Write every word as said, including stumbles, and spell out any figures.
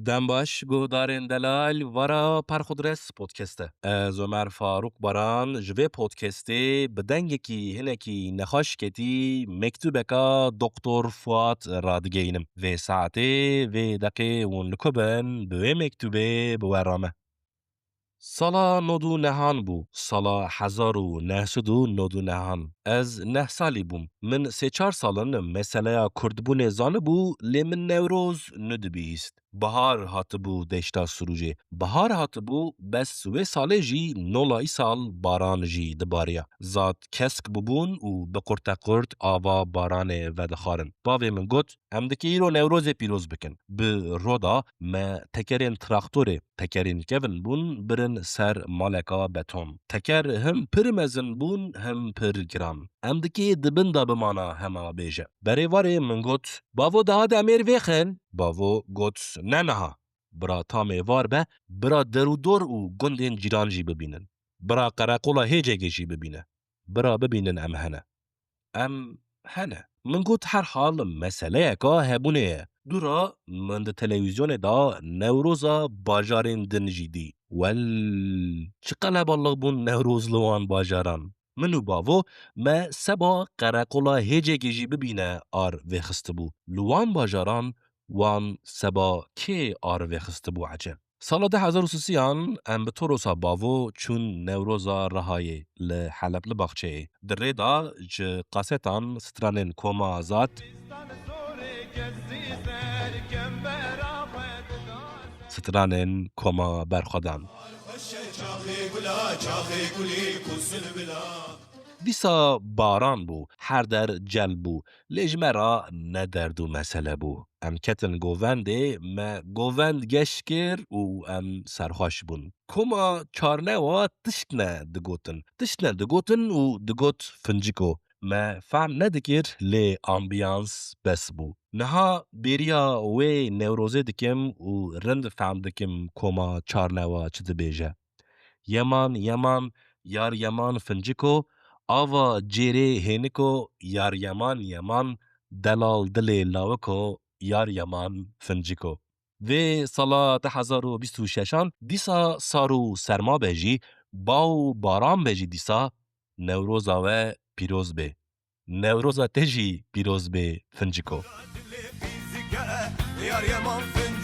Dem baş, guhdarên delal, vara Perxudres Podcast e. Ez Omer Farûk Baran ji vê podcastê bi dengekî hinekî nexweş ketî mektûbeka Doktor Fuat radigeyînim. Vê saetê, vê deqê hûn li ku bin, bi wê mektûbê bi we re me. Sala nod û nehan bû, sala hezar û neh sed û nod û nehan. Ez neh salî bûm. Min sê çar sal in meseleya kurdbûnê zanibû, lê min Newroz nedibihîst. Bihar hatibû deşta Sirûcê. Bihar hatibû, bes wê salê jî nola îsal baran jî dibariya. Zad kesk bûbûn û bi qurtequrt ava baranê vedixwarin. Bavê min got, em dikê îro Newrozê pîroz bikin. Bi ro da me tekerên traktorê, tekerên kevin bûn, birin ser maleka beton. Teker him pir mezin bûn, him pir giran. Em dikê di bin de bimana hema bêje. Berê warê min got, bavo, daha demêr vêxin. Bavo got, ne niha. Bira tamê var be, bira derûdor û gundên cîran jî bibînin. Bira qereqola Hêcegê jî bibîne. Bira bibînin em hene. Em hene. Min got, her hal meseleyeka hebûnê ye. Dûra min di televîzyonê de Newroza bajarên din jî dî. Wel, çi qelebalix bûn Newroz li wan bajaran. Min û bavo me seba qereqola Hêcegê jî bibîne ar vêxistibû. Li wan bajaran wan seba kê ar vêxistibû eceb? Sala du hezar û sisiyan em bi Torosa bavo çûn Newroza Rihayê li Heleb li baxçeyê. Di rê de ji kasetan stranên Koma Azad, stranên Koma Berxwedan. Dîsa baran bû, her der cel bû, lê ji me re ne derd û mesele bû. Em ketin govendê, me govend geş kir û em serxweş bûn. Koma Çarnewa tişt ne digotin. Tişt ne digotin û digot Finciko. Me fehm nedikir, lê ambiyans bes bû. Niha bêriya wê Newrozê dikim û rind fehm dikim Koma Çarnewa çi dibêje. Yeman, yeman, yar yeman Finciko, ava cêrê hêniko, yar yeman, yeman, delal dilê lawiko, yar yeman Finciko. Vê sala du hezar û bîst û şeşan dîsa sar û serma be jî, ba û baran be jî dîsa, Newroza we pîroz bê. Newroza te jî pîroz bê Finciko. Yar yeman Finciko.